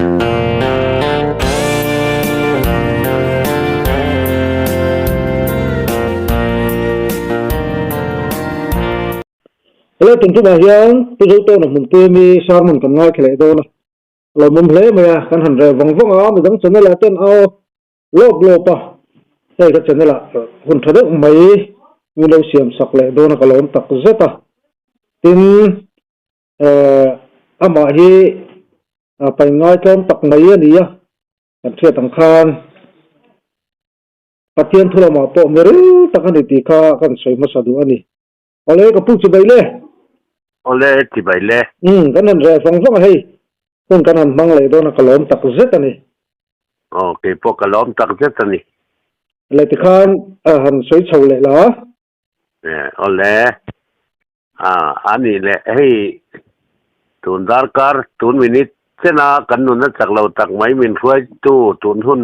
Hello tun tumah hian Pu Zotawna hmunpui ami sermon kan ngaithla leh dawn a, a lo mawm hle mai a, kan han reh vawng vawng a, midang channel ah ten a lawp lawp a, hei ka channel ah hun tha deuh mai min lo siam sak leh dawn a ka lawm tak zet a, tin eh amah hi pai ngaitlawm tak mai a ni a, kan hriat ang khan. Pathian thu lamah pawh mi ril tak a ni tih kha kan sawi hmasa duh a ni. Awle ka pu chibai le. Awle chibai le. Umm kan han reh vang vang a hei hun kan han hmang leh dawn a ka lawm tak zet a ni. Aw kei pawh ka lawm tak zet a ni. Leh tikhan han sawi chho leh la. Awle. A nih leh hei tun darkar tun minute chena kan nuna chak lo tak mai min hruaitu tun hun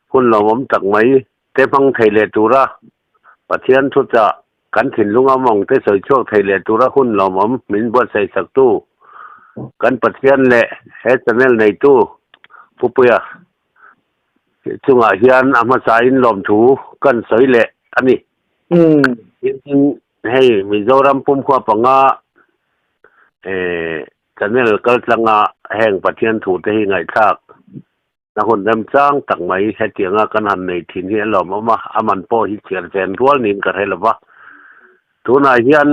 hun lawmawm tak mai te hmang thei leh tura Pathian thuchah kan thinlung a mawng te sawi chhuak thei leh tura hun lawmawm min buatsaih saktu kan Pathian leh he channel neitu Pupuia chungah hian a hmasain lawmthu kan sawi leh a ni. Tin, hei Mizoram pumkhua panga channel kaltlanga heng Pathian thu te hi ngaihthlak na hun remchang tak mai hetianga kan han nei thin hi a lawmawm a, a man pawh hi chhiar chen rual niin ka hre lo va. Tunah hian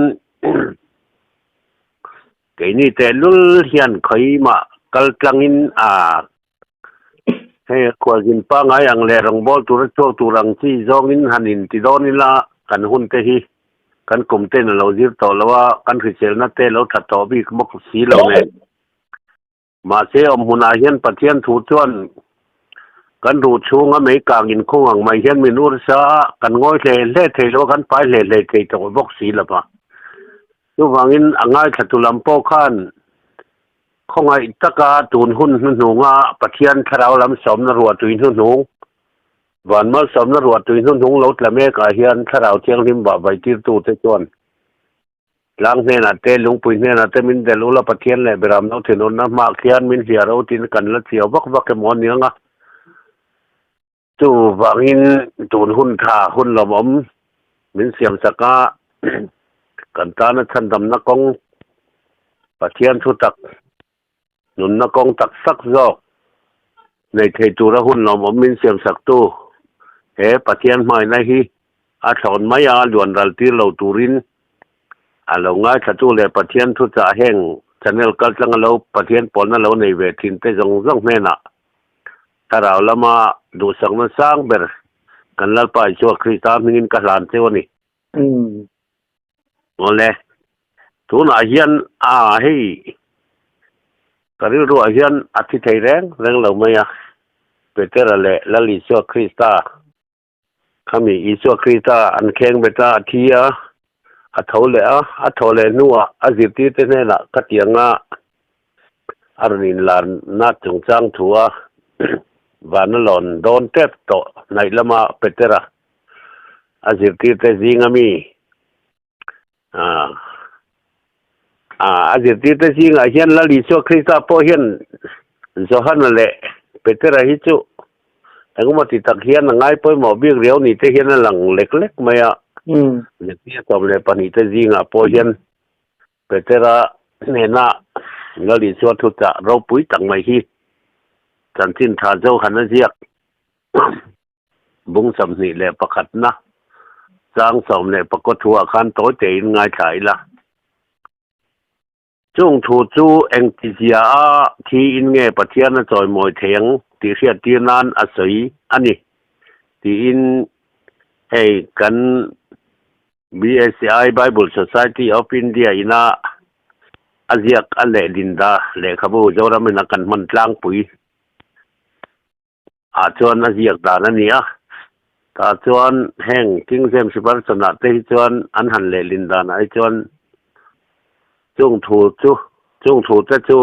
keini tehlul hian khawimah kaltlangin a Hei khualzin pangngai ang leh rawngbâwl tura chhuak tur ang chi zawngin han inti dawn ila kan hun te hi kan kum ten a lo zir tawh lo a, kan hriselna te lo tha tawh bik bawk si lo nen. Mahse awmhmunah hian Pathian thu chuan kan ruh chhunga mei kang inkhung ang mai hian min ursa a, kan ngawi hle hle thei lo a, kan pai hle hle thei tawh bawk si lo va. Chuvangin a ngaithlatu lam pawh khan Khawngaih taka tun hun hnuhnunga Pathian thlarau lam sawmna ruahtui hnuhnung, van malsawmna ruahtui hnuhnung lo tla mekah hian thlarau thianghlim vah vaitirtute chuan tlang hnenah te, lungpui hnenah te min del ula Pathian leh Beramno thinurna hmaah khian min hliah ro tiin kan la chiau vak vak emaw aniang a. Chuvangin tun hun tha hun lawmawm min siamsak a, kan tana chhandamna kawng Pathian thu tak, nunna kawng tak tak zawk nei thei tura hun lawmawm min siamsaktu he Pathian hmaina hi a thlawn mai a, luan ral tir lo turin a lo ngaithlatu leh Pathian thuchah heng channel kaltlanga lo Pathian pawlna lo nei ve thinte zawng zawng hnenah Thlarau lama duhsakna sang ber kan Lalpa Isua Krista hmingin ka hlan cheu a ni. Awle, tunah hian a hei ka rilruah hian a thi thei reng reng lo mai a, Petera leh Lal Isua Krista Khami Isua Krista an kheng bet a, a thi a, a tho leh a, a thaw leh hnuah a zirtirte hnenah ka ti ang a, a rawn inlarna chungchang thu a vana lawn dawn tep tawh hnaih lama Petera a zirtirte zinga mi a zirtirte zingah hian Lal Isua Krista pawh hian Johana leh Petera hi chu engemaw ti tak hian a ngai pawimawh bik riau ni te hian a lang lek lek mai a. Zirtir 12 te zingah pawh hian Petera hnena Lal Isua thuchah ropui tak mai hi chanchin tha Johana ziak Bung 21 na chang 19 thuah khan tawi tein ngaithla ila. Chung thu chu engtizia a thi in nge Pathian a chawimawi thei ang tih hriat tir nan a sawi a ni tiin hei kan BSCI Bible Society of India ina a ziak a lehdinda lehkhabu Zoram ina kan hman tlangpui Ah chuan a ziak dan a ni a, tah chuan heng King James Version ah te hi chuan an han lehlin dan ah hi chuan chung thu chu chung thu te chu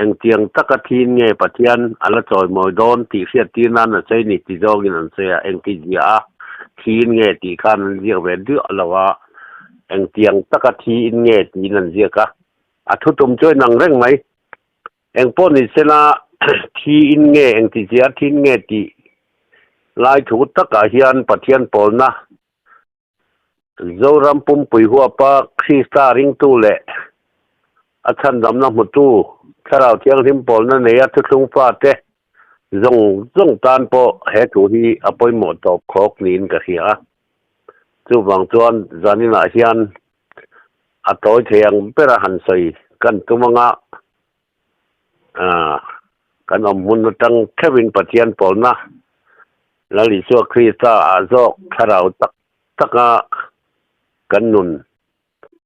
engtiang taka thin nge Pathian a la chawimawi dawn tih hriat tir nan a sawi ni ti zawngin an sawi a, engti ziah a thin nge tih khan an ziak ve duah lo a, engtiang taka thiin nge tiin an ziak a, a thutum chu a inang reng mai. Engpawh ni sela. thi in nge engti zia thin nge tih lai thu takah hian Pathian pawlna Zoram pumpui huapa Krista ringtu leh a chhandamna hmutu Thlarau Thianghlim pawlna neia thuthlung fate zawng zawng tan pawh he thu hi a pawimawh tawp khawk niin ka hria a. Chuvang chuan zaninah hian a tawi thei ang bera han sawi kan tum anga kan awm hmun atang theuhin Pathian pawlna Lal Isua Krista ah zawk thlarau tak taka kan nun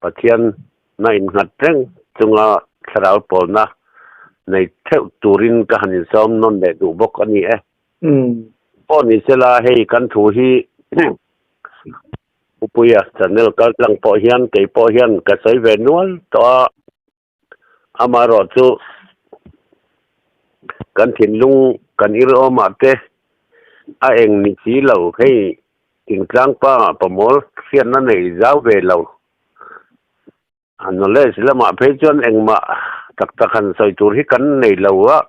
Pathian na innghat reng chunga thlarau pawlna nei theuh turin ka han insawm nawn leh duh bawk a ni e. Pawh ni sela hei kan thu hi Upuia channel kaltlang pawh hian kei pawh hian ka sawi ve nual tawh a. Amaherawh chu kan thinlung kan ir awmah te a eng ni si lo, hei thingtlang pangah pamawl hriatna nei zau ve lo. A knowledge lamah phei chuan engmah tak tak han sawi tur hi kan nei lo a,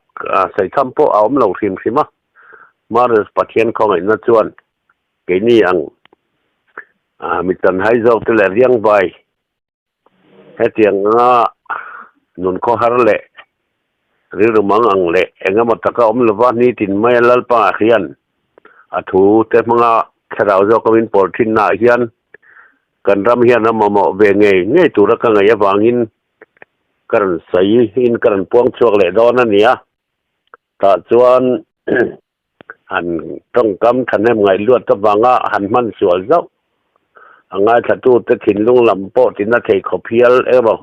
sawi tham pawh a awm lo hrim hrim a. Maris Pathian khawngaihna chuan keini ang mi chanhai zawk te leh riangvai Hetiang anga nun khawhar leh rilru mang ang leh engemaw taka awm lova nitin maia Lalpa hian a thu te hmanga thlarau zawk a min pawl thinnaah hian kan ram hian a mamawh ve ngei ngei tura ka ngaih avangin ka rawn sawi in ka rawn puang chhuak leh dawn a ni a. Tah chuan Han tawngkam thahnem ngaihluat avanga han hman sual zauh a ngaithlatute thinlung lam pawh tina thei khawp hial emaw,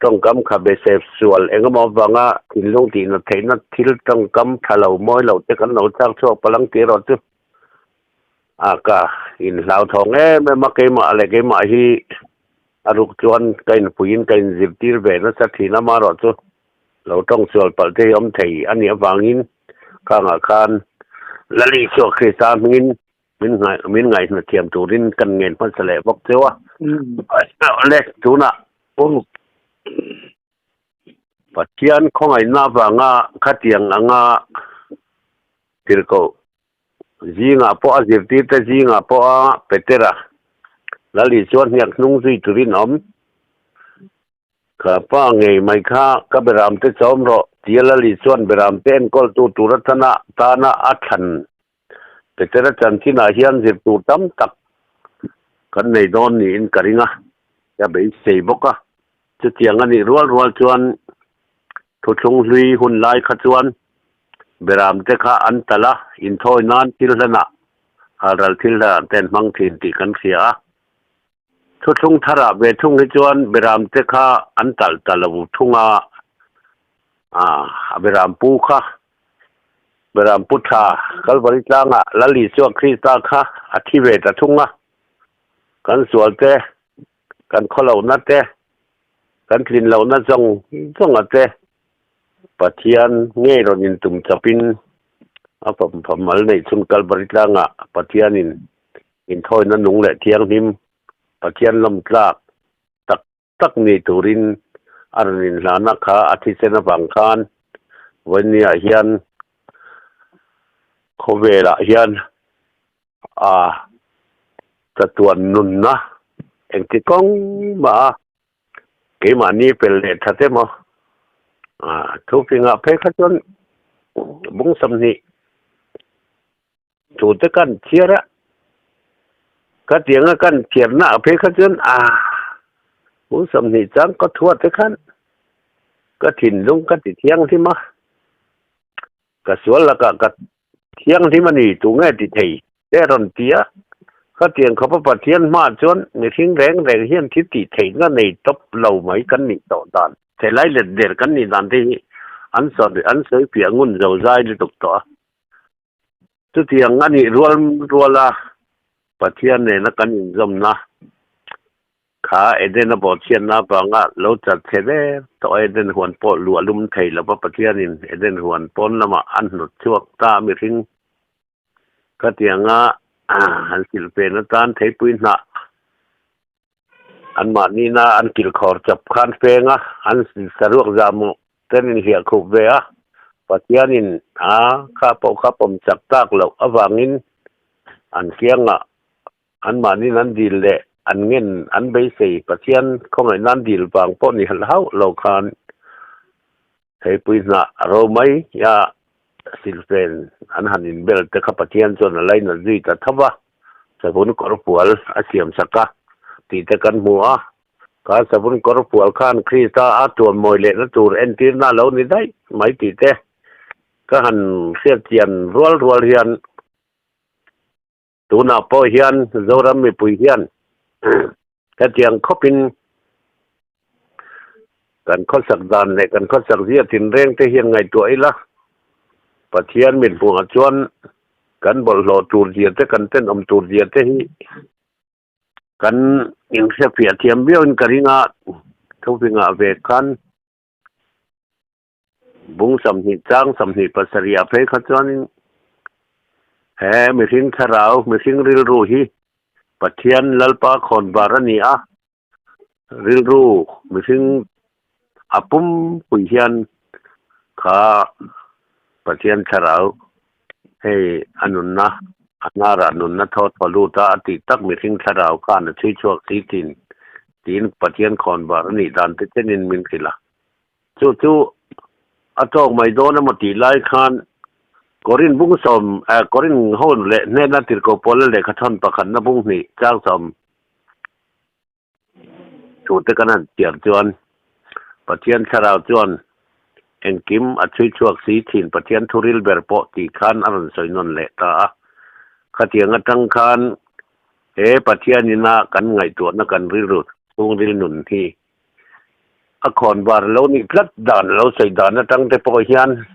tawngkam kha be sep sual engemaw avanga thinlung tihna theihna thil tawngkam tha lo mawi lo te kan lo chak chhuak palang tih erawh chu a ka inhlauthawng em em a, keimah leh keimah hi a ruk chuan ka inpuiin ka inzirtir ve nasa thin amaherawh chu Lo tawng sual palh te hi awm thei a nih avangin khangah khan Lal Isua Krista hmingin min min ngaihna thiam turin kan ngen hmasa leh bawk cheu a. Le tunah Pathian khawngaihna avanga khatiang anga tirhkoh zingah pawh a zirtirte zingah pawh a Petera Lal Isua hniak hnung zui turin awm. Ka pa ngei mai kha ka beramte chawm rawh, tia Lali chuan beramte enkawltu tur atana tana a thlan Petera chanchinah hian zir tur tam tak kan nei dawn niin ka ring a, ka beisei bawk a. Chutiang a nih rual rual chuan thuthlung hlui hun lai kha chuan beramte kha an talh a, inthawi nan thil hlanah halral thil hlanah te an hmang thin tih kan hria a. Thuthlung tharah ve thung hi chuan Beramte kha an talh ta lo thung a, a Beram pu kha, Beram pu tha Kalvari tlangah Lal Isua Krista kha a thi ve ta thung a, kan sual te, kan khawlohna te, kan tlin lohna zawng zawnga te Pathian ngei rawn intum chawpin a fam mal neih chhun Kalvari tlangah Pathianin Inthawina nung leh thianghlim Pathian lawmtlak tak tak ni turin a rawn inhlana kha a thisen avang khan vawinia hian khawvelah hian a chatuan nunna engti kawng mah a keimahni pel leh that emaw thufingah phei kha chuan bung 20 Chu te kan chhiar a, ka tianga kan chhiarna ah phei kha chuan a pu 20 chang ka thua te khan ka thinlung ka ti thianghlim a, ka sual lakah ka thianghlim a ni tu nge ti thei te a rawn ti a, ka tiang khawpa Pathian hmaah chuan mihring reng reng hian thil tih theihna nei tawp lo mai kan nih tawh dan, thelai let der kan nih dan te hi an sawi an sawi piah ngun zo zai lutuk tawh a. Chutiang a nih rual rual a, Pathian nena kan inzawmna kha Eden a bawhchhiatna avanga lo chat chhe der tawh a, Eden huan pawh luah lum thei lova Pathianin Eden huan pawn lamah a hnawt chhuak ta a mihring khatianga han silh pen atan theipui hnah anmahnina an kilkhawr chawp khan feng a, an saruak zahmawh ten inhliah khup ve a. Pathianin a kha pawh kha pawm chak tak loh avangin an kiangah anmahniin an dil leh an ngen an beisei Pathian khawngaih nan dil vang pawh ni hauh lo khan Theipui hnah a ro mai a, silfen an han inbel te kha Pathian chuan a lainat zui ta tho va, savun kawr fual a siam sak a tih te kan hmu a. Kha savun kawr fual khan Krista a tuam mawi lehna tur entirna a lo ni daih mai tih te ka han hriat chian rual rual hian tunah pawh hian Zoram mipui hian hetiang khawpin kan khawsak dan leh kan khawsak zia tinreng te hian ngaihtuah ila Pathian mithmuhah chuan kan bawlhhlawh tur zia te kan tenawm tur zia te hi Kan inhriatfiah thiam viauin ka ring a, thufingah ve khan bung 20 chang 27 ah phei kha chuanin he mihring thlarau, mihring rilru hi Pathian Lalpa khawn var a ni a, rilru mihring a pumpui hian kha Pathian thlarau Hei a nunna, a hnarah nunna thaw thaw lut a, a tih tak mihring thlarau khan a chhui chhuak si thin tiin Pathian khawnvar a nih dan te chenin min hrilh a. Chu chu a tawk mai dawn emaw tih lai khan Korin bung sawm, Korin ho leh hnena tirhkoh pawla lehkha thawn pakhatna bung hnih chang sawm Chute kan han chiar chuan Pathian thlarau chuan engkim a chhui chhuak si thin Pathian thuril ber pawh tih khan a rawn sawi nawn leh ta a. Khatiang atang khan he Pathian ina kan ngaihtuahna kan rilru chhungril nun hi a khawnvar lo nih tlat dan lo sawi dan atang te pawh hian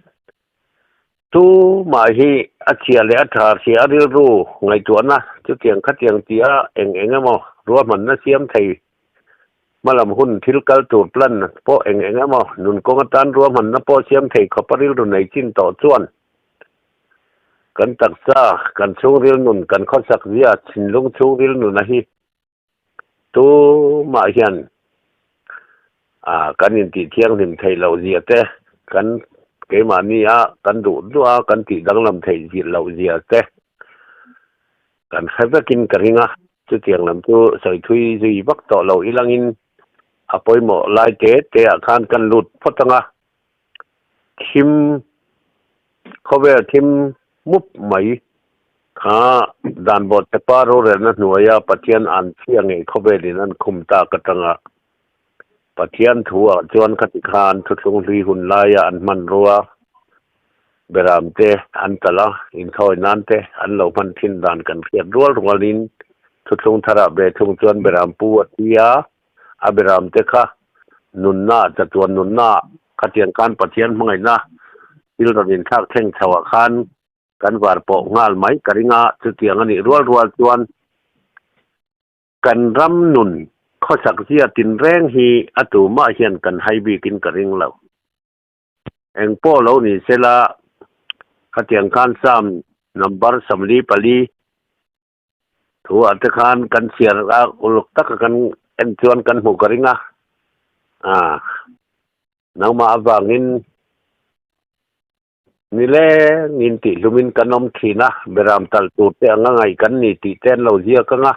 Tu mah hi a chhia leh a tha hria a rilru ngaihtuahna chutiang khatiang tia eng eng emaw ruahmanna siam thei hmalam hun thil kal tur plan pawh eng eng emaw nun kawng atan ruahmanna pawh siam thei khawp a rilru nei chin tawh chuan kan taksa kan chhungril nun kan khawsak zia thinlung chhungril nuna hi Tu mah hian kan intih thianghlim theih loh zia te, kan keimahni a kan duh duh a kan tih danglam theih zir loh zia te kan hre vekin ka ring a. Chutiang lam chu sawi thui zui vak tawh lo ilangin a pawimawh lai te te ah khan kan lut phawt ang a, thim khawvel thim mup mai kha dan bawt tepa rorelna hnuaia Pathian an chhia ngei khawvelin an khum tak atanga Pathian thu ah chuan khati khan thuthlung hlui hun laia an hmanrua beram te an talh a, inthawi nan te an lo hman thin dan kan hriat rual rualin thuthlung tharah ve thung chuan beram pu a thi a, A beram te kha nunna, chatuan nunna khatiang khan Pathian hmangaihna thil rawn inthlak thleng chho ah khan kan var pawh nghal mai ka ring a, chutiang a nih rual rual chuan kan ram nun khawsak zia tinreng hi a tumah hian kan hai bikin ka ring lo. Eng pawh lo ni sela khatiang khan Psalm number 44 Thu ah te khan kan chhiar a uluk taka kan en chuan kan hmuh ka ring a, ah nangmah avangin nilengin tih hlumin kan awm thin a, beram talh tur te anga ngaih kan ni tih te an lo ziak ang a.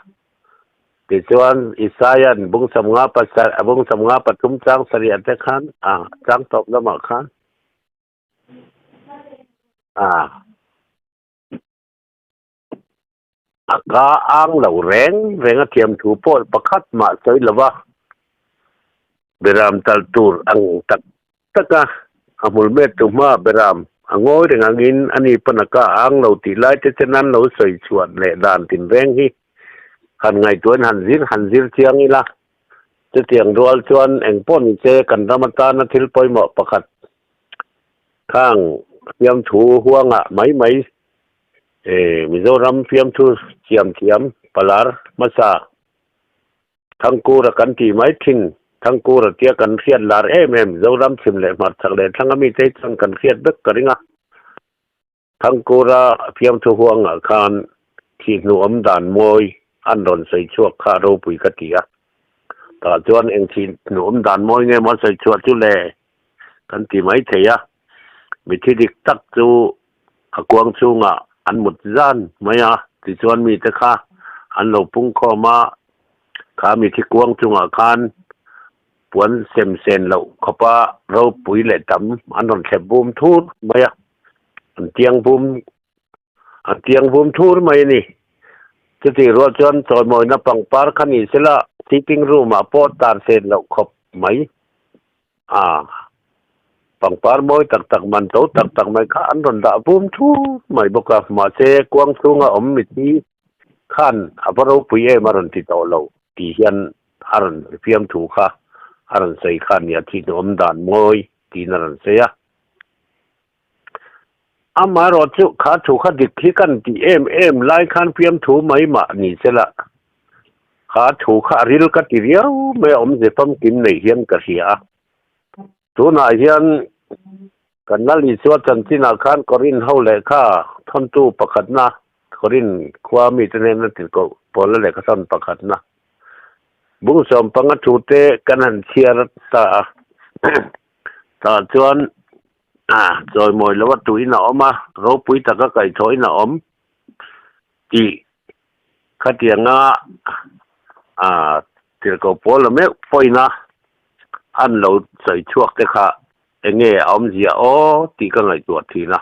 Tichuan Isaia'n bung 50 pasarih bung 53 chang sarih ah te khan ah chang tawp lamah khan ah. A ka ang lo reng reng a thiam thu pawh pakhat mah sawi lo va, beram talh tur ang tak tak a, a hmul met tu hma beram a ngawi reng angin ani pawn a ka ang lo tih lai te chen an lo sawi chhuah leh dan tinreng hi han ngaihtuahin han zir han zir chiang ila, chutiang rual chuan engpawh ni se kan ram atana thil pawimawh pakhat khang fiamthu huangah mai mai Mizoram fiamthu siam thiam palar hmasa Thangkura kan tih mai thin. Thangkura tia kan hriat lar em em Zoram chhim leh hmarchhak leh thlang ami te hi chuan kan hriat vek ka ring a. Thangkura fiamthu huangah khan thih hnuawm dan mawi an rawn sawi chhuak kha ropui ka ti a. Tah chuan eng thih hnuawm dan mawi nge maw a sawi chhuah chu le kan ti mai thei a. Mithi dik tak chu a kuang chhungah an mut zan mai a, tichuan mite kha an lo pungkhawm a, kha mithi kuang chungah khan puan sem sen loh khawpa ropui leh tam an rawn thlep bum thur mai a, an tiang bum an tiang bum thur mai a ni. Chutih rual chuan chawimawina pangpar kha ni sela sitting room ah pawh tar sen loh khawp mai a, pangpar mawi tak tak man to tak tak mai kha an rawn dah bum thur mai bawk a, mahse kuang chhunga awm mithi khan a va ropui em a rawn ti tawh lo tih hian a rawn fiam thu kha a rawn sawi kha a nia thih duhawm dan mawi tiin a rawn sawi a. Amaherawh chu kha thu kha dik hi kan tih em em lai khan fiam thu mai mah ni se la, kha thu kha a ril ka ti riau mai a awmze famkim nei hian ka hria a. Tunah hian kan Lal Isua chanchinah khan Korin ho lehkha thawntu pakhatna Korin khua mite hnena tirhkoh Paula lehkha thawn pakhatna bung sawmpanga thute kan han chhiar ta a. Tah chuan chawimawi lo a tuin a awm a, ropui taka kaihthawhin a awm tih khatianga tirhkoh pawl la meuh pawhin a an lo sawi chhuak te kha eng nge a awmzia aw tih ka ngaihtuah thin a.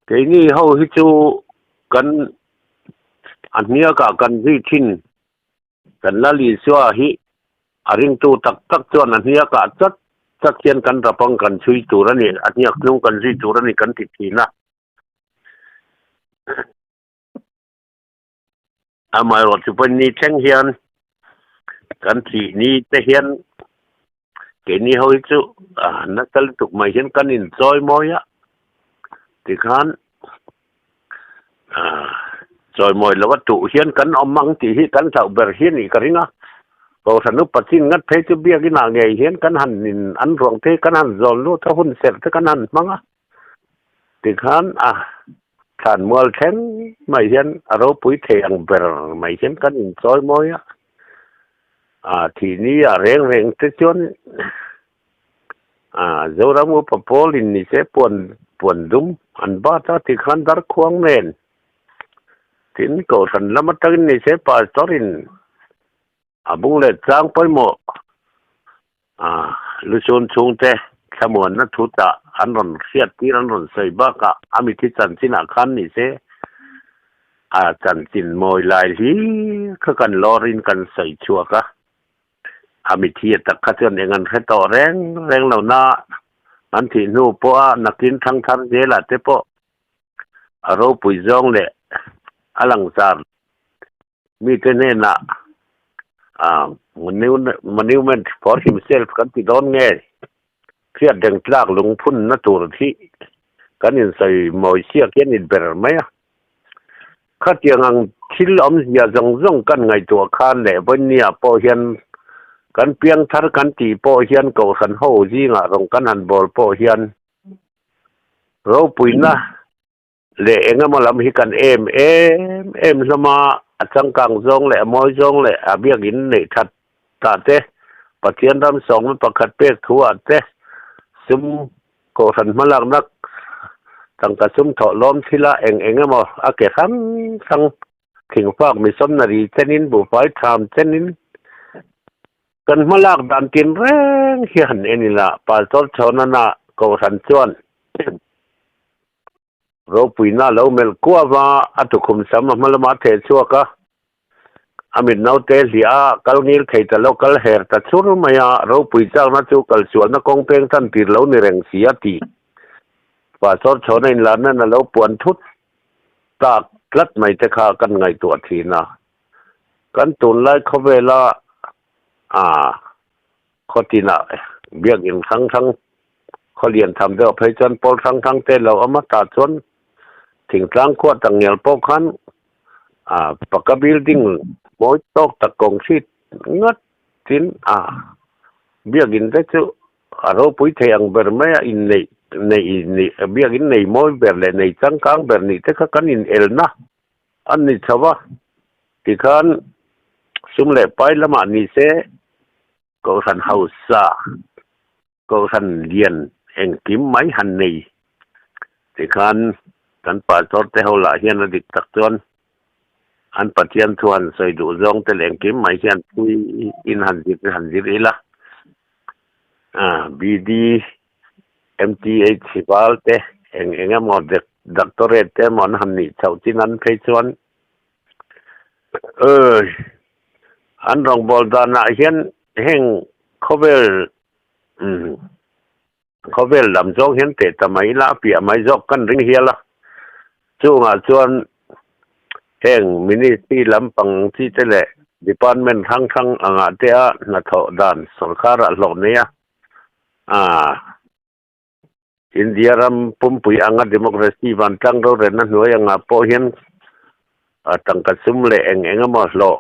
Keini ho hi chu kan a hniakah kan zui thin. Kan Lal Isua hi a ringtu tak tak chuan a hniakah chat chat hian kan rapang kan chhui tur a ni, a hniak hnung kan zui tur a ni kan ti thin a. Amaherawhchu pawhin ni thleng hian kan thih ni te hian keini ho hi chu nasa lutuk mai hian kan inchawi mawi a, tikhan chawi mawi lo a tuh hian kan awm ang tih hi kan hlauh ber hi a nih ka ring a, Kohhran upa chin ngat phei chu biakin ah ngei hian kan han in an ruang te kan han zawn lut a, hun serh te kan han hmang a, tikhan a thlan mual thleng mai hian a ropui thei ang ber mai hian kan inchawi mawi a. A thih ni ah reng reng te chuan a Zoram upa pawl in ni se puan puan dum an bat a tikhan darkhuang nen tin kohhran lam atangin ni se pastor in a bung leh chang pawimawh a lusun chhungte thlamuanna thu tah an rawn hriat tir an rawn sawi bakah a mithi chanchinah khan ni se A chanchin mawi lai hlir kha kan lawrin kan sawi chhuak a, a mithi a tak kha chuan eng an hre tawh reng reng lo na, an thih hnu pawha nakin thangthar zelah te pawh a ropui zawng leh a langsar mite hnenah monument for himself kan ti dawn nge hriat reng tlak lungphunna tur hi kan insawi mawi siak hian inber mai a. Khatiang ang thil awmzia zawng zawng kan ngaihtuah khan leh Vawinnia pawh hian kan piangthar kan tih pawh hian Kohhran ho zingah rawng kan han bawl pawh hian ropuina leh engemaw lam hi kan em em em hlawm a, a changkang zawng leh a mawi zawng leh a biakin neih that tah te, Pathian ram sawmna pakhat pek thu ah te sum Kohhran hmalakna tangka sum thawh lawm thila eng eng emaw a ke hrang hrang thingfak missionary chenin buhfai tham chenin kan hmalak dan tin reng hi han en ila Pastor Chhawnana Kohhran chuan Ropuina lo melh kuau a, a tukhum sam a hma lamah a theh chhuak a. A mit naute hliah a, kal ngil thei ta lo, kal her ta chhur mai a, ropui chakna chu kal sualna kawng peng tan tir lo ni reng si a ti. Pastor chhawna inlarnain a lo puan thut tak tlat mai te kha kan ngaihtuah thin a. Kan tunlai khawvela aa Khaw tinah biakinn hrang hrang, khaw lian tham deuh phei chuan pawl hrang hrang te lo awm a, tah chuan thingtlang khua tangial pawh khan ah paka building mawi tawk tak concrete ngat tin ah biakinn te chu a ropui thei ang ber mai a, inneih neih biakinn nei mawi ber leh nei changkang ber nih te kha kan inelna a ni chho a, tikhan sum leh pai lamah ni se Kohhran hausa, Kohhran lian engkim mai han nei. Tikhan kan pastor te ho lah hian a dik tak chuan an Pathian thu han sawi duh zawng te leh engkim mai hian thui in han zir han zir ila. BD, MTH val te eng eng emaw doctorate te emaw an han nih chhoh chin an phei chuan an rawngbâwl danah hian heng khawvel Khawvel lam zawng hian teh ta mai ila a piah mai zawk kan ring hial a. Chungah chuan heng ministry lampang chi te leh department hrang hrang angah te a hnathawh dan sorkar ah hlawh nei a. Aaa India ram pumpui anga democracy vantlang rorelna hnuai angah pawh hian a tangka sum leh eng eng emaw hlawh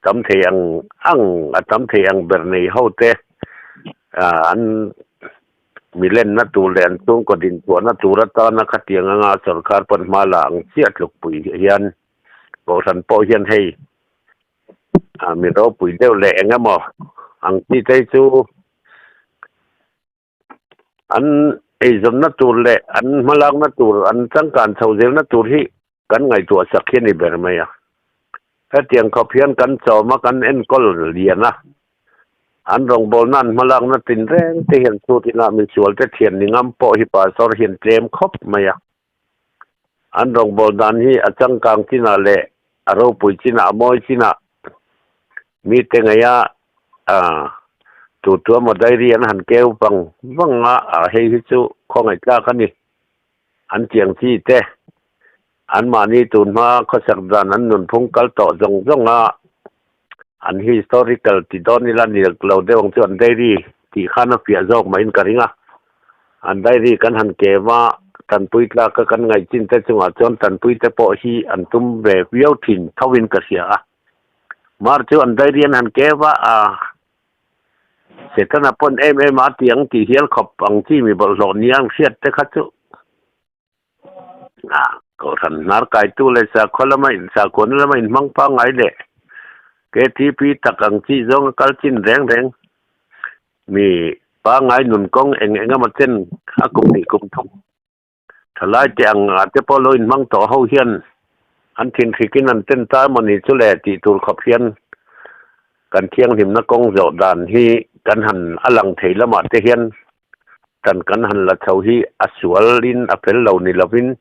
tam thei ang ang a tam thei ang ber nei ho te an milenna tur leh an chhungkaw dinchhuahna tur atana khatiang anga sorkar pawn hma la ang chiah tlukpui hian kohhran pawh hian hei mi ropui deuh leh eng emaw ang chi te chu An eizawnna tur leh an hmalakna tur, an changkan chho zelna tur hi kan ngaihtuah sak hi a ni ber mai a. Hetiang khawp hian kan chawm a, kan enkawl lian a. An rawngbawlna an hmalakna tinreng te hian chhutin ah misual te thian ni ngam pawh hi pastor hian tlem khawp mai a. An rawngbâwl dan hi a changkang chinah leh a ropui chinah, a mawi chinah mite ngeia tu tua maw diary an han keu vang vang a, hei hi chu khawngaih tlak a ni. An chiang chi te, anmahni tunhma khawsak dan an nunphung kal tawh zawng zawng a, an historical ti dawn ila ni lo deuh ang chu an diary tih khan a fiah zawk maiin ka ring a. An diary kan han kem a, tanpui tlaka kan ngaih chin te chungah chuan tanpui te pawh hi an tum ve viau thin tho in ka hria a. Mar chu an diary an han kem a, a Setana pawn em em a ti ang tih hial khawp ang chi mi bawlhhlawh nia ang hriat te kha chu a kohhran hnar kaitu leh sakhua lama in sakhuana lama inhmang pangngai leh KTP tak ang chi zawnga kal chin reng reng Mi pangngai nun kawng eng eng emaw chen a kum hnih kum thum thalai te ang ah te pawh lo inhmang tawh ho hian an thinhrikin an ten ta emaw ni chu le tih tur khawp hian kan thianghlimna kawng zawh dan hi kan han a lang thei lamah te hian dan kan han la chho hi a sualin a fel lo ni lovin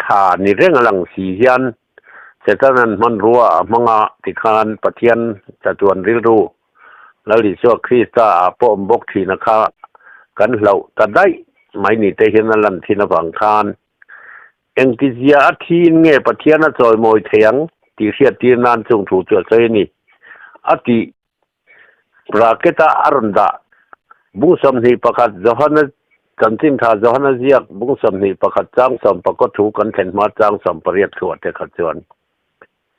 tha ni reng a lang si hian Setanan hmanrua a hmang a tikhan Pathian chatuan rilru Lal Isua Krista ah pawh awm bawk thin a kha kan hlauh ta daih mai ni te hian a lan thin avang khan engtizia a thiin nge Pathian a chawimawi thei ang tih hriattir nan chung thu chu a sawi a ni a tih bracket a a rawn dah bung 21 Johana chanchin tha Johana ziak bung 21 chang sawmpakaw thu kan thlen hma chang 18 thuah te kha chuan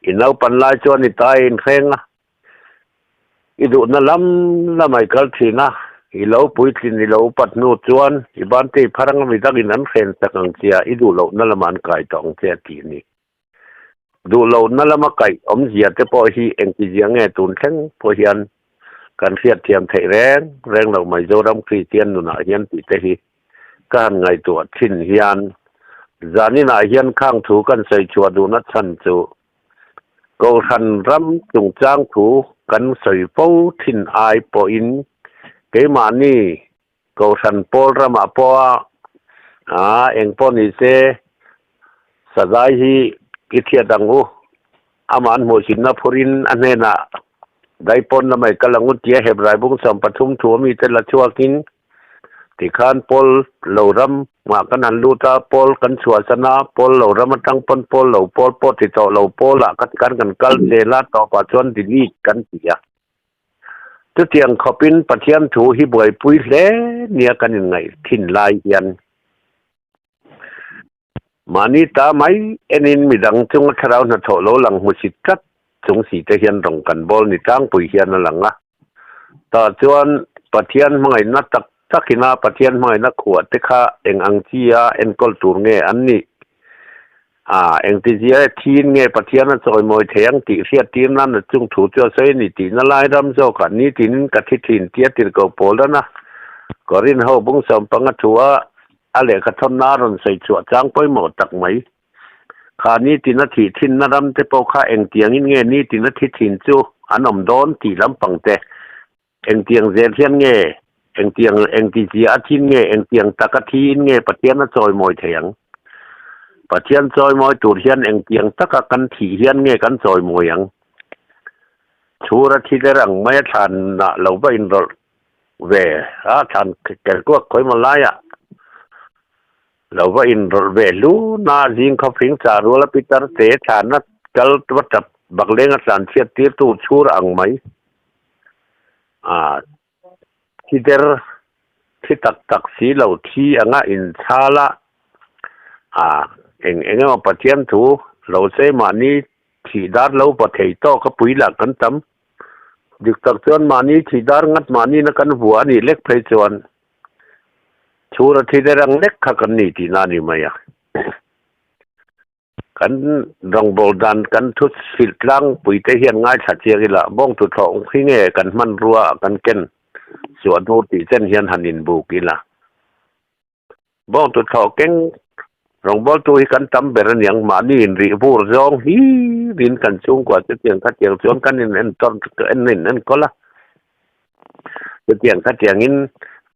i naupan lai chuan i tai inhreng a. I duhna lam lamah i kal thin a, i lo puitlin i lo upat hnu chuan i bante i phar anga midangin an hren chak ang che a, i duh lohna lamah an kai tawh ang che a tih a ni. Duh lohna lama kaih awmzia te pawh hi engtizia nge tun thleng pawh hian kan hriatthiam theih reng reng loh mai Zoram Kristian nunah hian tih te hi ka han ngaihtuah thin hian zaninah hian khang thu kan sawi chhuah duhna chhan chu Kohhran ram chungchang thu kan sawi fo thin ai pawhin keimahni Kohhran pawl ramah pawha a eng pawh ni se Sazai hi i thiat ang u. Amah an hmuhsinna phurin a hnenah daipawn lamah i kal ang u tia Hebrai bung 13 thu a mite la chhuakin Tikhan Paul lo ram mah kan han lut a, Paul kan chhuahsan a, Paul lo ram atang pawn Paul lo Paul pawh ti tawh lo Paul ah kha tikhan kan kal zel a, tawpah chuan delete kan ti a. Chutiang khawpin Pathian thu hi buaipui hle nia kan inngaih thin lai hian mahni ta mai enin midang chunga thlarau hnathawh lo lang hmusit tlat chung si te hian rawng kan bawl ni tlangpui hian a lang a. Tah chuan Pathian hmangaihna tak takina Pathian hmangaihna khuah te kha eng ang chi a enkawl tur nge an nih? A engtizia e thiin nge Pathian a chawimawi thei ang tih hriat tir nan a chung thu chu a sawi a ni tihna lai ram zawkah nitinin ka thi thin tia tirhkoh pawl dan a Korin ho bung 15 thu a. a lehkha thawnna a rawn sawi chhuah chang pawimawh tak mai. Kha nitin a thih thinna ram te pawh kha engtiangin nge nitin a thi thin chu an awm dawn tih lampang te, engtiang zel hian nge, engtiang engtizia a thin nge, engtiang taka thiin nge Pathian a chawimawi thei ang? Pathian chawimawi tur hian engtiang taka kan thih hian nge kan chawimawi ang? Chhur a thi der ang mai a thlanah lo va inrawlh ve a, thlan ker kuak khawimaw laiah lo va inrawlh ve hlu na zing khawfing chah rual a pitar te thlanna kal va tap bakleng a tlan chhiat tir tu chhur ang mai a thi der thi tak tak si lo thi anga inchhal a a eng eng emaw Pathian thu lo se mahni thih dar lo pa thei tawk a pui lah kan tam dik tak chuan mahni thih dar ngat mahni na kan vua a nih lek phei chuan Chhura thi der ang lek kha kan ni tihna a ni mai a. Kan rawngbâwl dan kan thu hrilh tlangpui te hian ngaithla chiang ila, bawngtu thlawh hi nge kan hmanrua ah kan ken suah hnu tih chen hian han inbuk ila. Bawngtu thlawh keng rawngbâwltu hi kan tam ber aniang, mahni inrih vur zawng hlirin kan chhungkua chutiang khatiang chuan kan in entawn en in enkawl a. Chutiang khatiangin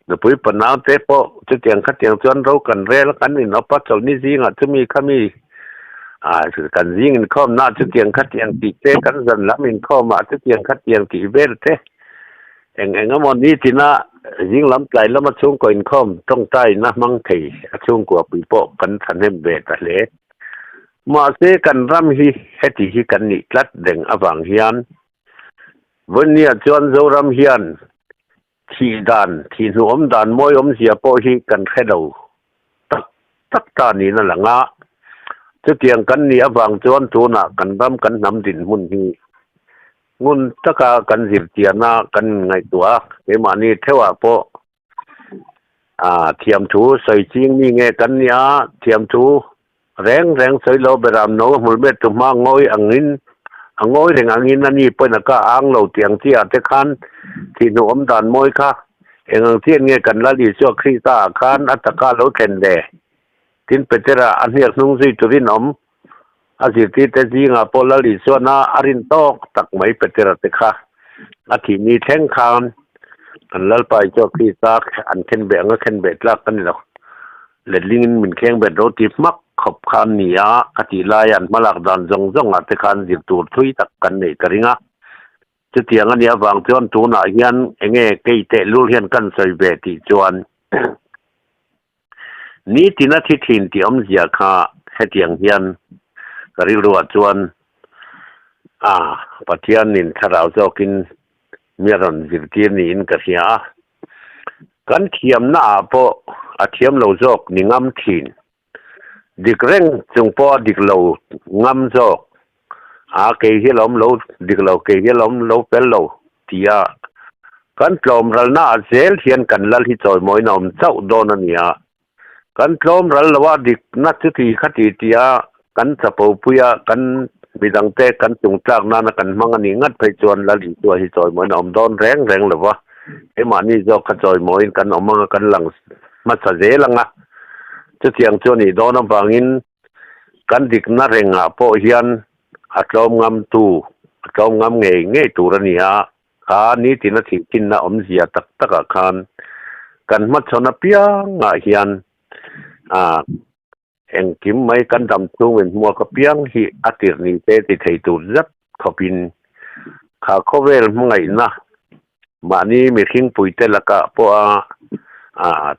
nupui panau te pawh chutiang khatiang chuan ro kan rel a, kan inawp a, chawlhni zingah chumi khami ah kan zing inkhawmna ah chutiang khatiang tih te, kan zan lam inkhawmah chutiang khatiang tih vel te eng eng emaw nitina zing lam tlai lama chhungkaw inkhawm tawngtaina hmang thei a chhungkua pui pawh kan thahnem ve ta hle. Mahse kan ram hi heti hi kan nih tlat reng avang hian Vawinia chuan Zoram hian thih dan, thih hnuawm dan mawi awmzia pawh hi kan hre lo tak tak ta niin a lang a. Chutiang kan nih avang chuan tunah kan ram kan hnam dinhmun hi ngun taka kan zirtiana kan inngaihtuah a, keimahni theuhah pawh thiamthu sawi ching mi nge kan nia, thiamthu reng reng sawi lo beram no a hmul met tu hma ngawi angin a ngawi reng angin a ni pawhin a ka ang lo tih ang chi ah te khan thihhnu awm dan mawi kha eng ang chian nge kan Lal Isua Krista ah khan a taka lo thlen ve tin Petera a hniak hnung zui turin awm a zirtirte zingah pawh Lal Isuana a rin tawk tak mai Petera te kha a thih ni thleng khan kan Lalpa Isua Krista an khenbeh anga khenbeh tlak ka ni lo. Letlingin min khengbet ro ti hmak khawp kha an ni a, ka tih laia an hmalak dan zawng zawngah te khan zir tur thui tak kan neih ka ring a. Chutiang a nih avang chuan tunah hian enge kei tehlul hian kan sawi ve tih chuan Nitin a thi thin tih awmzia kha hetiang hian ka rilruah chuan a Pathianin thlarau zawkin mi a rawn zirtir niin ka hria a. Kan thiamnaah pawh a thiam lo zawk ni ngam thin. Dik reng chung pawh a dik lo ngam zawk. A kei hi a lawm lo dik lo, kei hi a lawm lo fel lo tia kan tlawm ralna ah zel hian kan lal hi chawimawiin a awm chauh dawn a ni a. Kan tlawm ral lo a dikna chuti khati tia kan chapo pui a, kan midangte kan chungtlak nana kan hmang a nih ngat phei chuan lal Isua hi chawimawiin a awm dawn reng reng lo va. Keimahni zawk kha chawimawiin kan awm anga kan lang hmasa zel ang a. Chutiang chu a nih dawn avangin Kan dikna rengah pawh hian a tlawm ngam tu, a tlawm ngam ngei ngei tur a ni a, kha nitin a thih thinna awmzia tak takah khan kan hmachhawn apiangah hian ah engkim mai kan dam chhung in hmuak apiang hi a tirh ni te ti thei tur zat khawpin kha khawvel hmangaihna Mahni mihring puite lakah pawha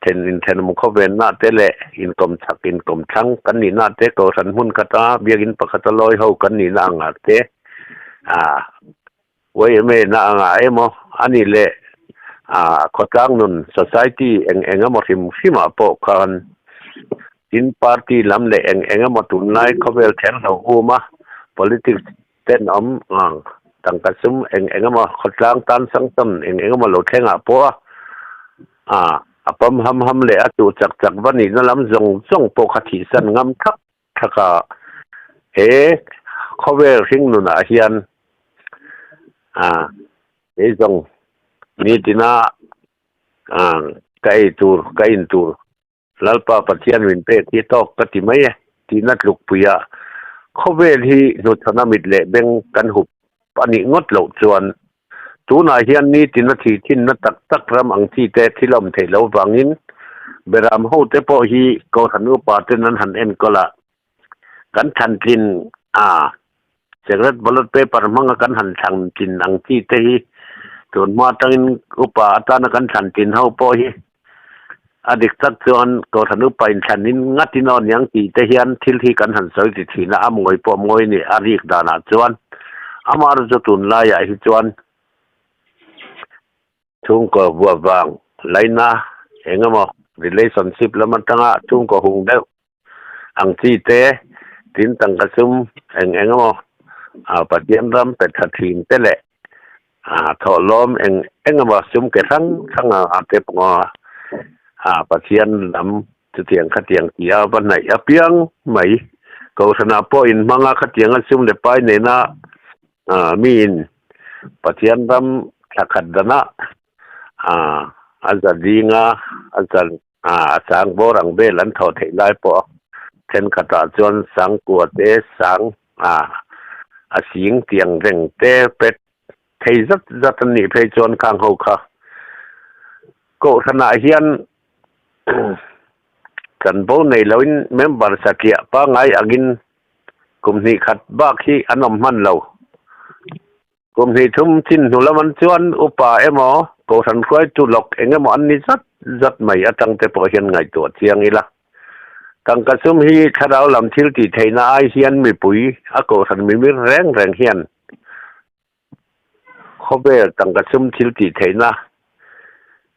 then inthenawm khawvenna te leh inkawm chak inkawm thlang kan nihna te, kohhran hmun khata biakinn pakhata lawi ho kan nihna angah te, YMA na angah emaw a nih leh khawtlang nun society eng eng emaw hrim hrimah pawh khan tin party lam leh eng eng emaw tunlai khawvel kher lo um a politics Tenawm ang tangka sum eng eng emaw khawtlang tan sang tam eng eng emaw lo thlengah pawh a ah a pawm ham ham leh a tuh chak chak va nihna lam zawng zawng pawh kha thihsan ngam thak thak a, he khawvel hring nunah hian ah kei zawng nitina ah ka ei tur ka in tur. Lalpa Pathian min pek hi tawk ka ti mai e tihna tlukpuia khawvel hi hnuchhana mit leh beng kan hup a nih ngawt loh chuan tunah hian nitin a thih thinna tak tak ram ang chi te thil awm theih loh vangin beram ho te pawh hi Kohhran upa ten an han enkawl a, kan thlan tlin a secret ballot paper hmanga kan han thlan tlin ang chi te hi tun hma atangin upa atana kan thlan tlin ho pawh hi a dik tak chuan Kohhran upa inthlan in ngatin aw niang tih te hian thil hi kan han sawi ti thin a, a mawi pawh mawi ni a rik danah chuan amaherawhchu chu tunlaiah hi chuan Chhungkaw vuah vang laina eng emaw relationship lam atanga chhungkaw hung deuh ang chi te, tin tangka sum eng eng emaw Pathian ram pe tha thin te leh thawhlawm eng eng emaw sum ke hrang hrang a te pawh Pathian lam chutiang khatiang tih a va hnaih apiang mai. Kohhranah pawh inhmanga khatianga sum leh pai nena Miin Pathian ram thla khat danah a za dinga a za a sang bawr ang vel an thawh theih lai pawh thenkhatah chuan sangkua te sang a sing tiang reng te pet thei zat zat an nih phei chuan khang ho kha Kohhranah hian chanvo nei loin member satliah pangngai angin Kum hnih khat bak hi an awm hman lo. Kum hnih thum chin hnu lam an chuan upa emaw Kohhran hruaitu lawk eng emaw an ni zat zat mai atang te pawh hian ngaihtuah chiang ila. Tangka sum hi thlarau lam thil tih theihna ai hian mipui a Kohhran mimir reng reng hian Khawvel tangka sum thil tih theihna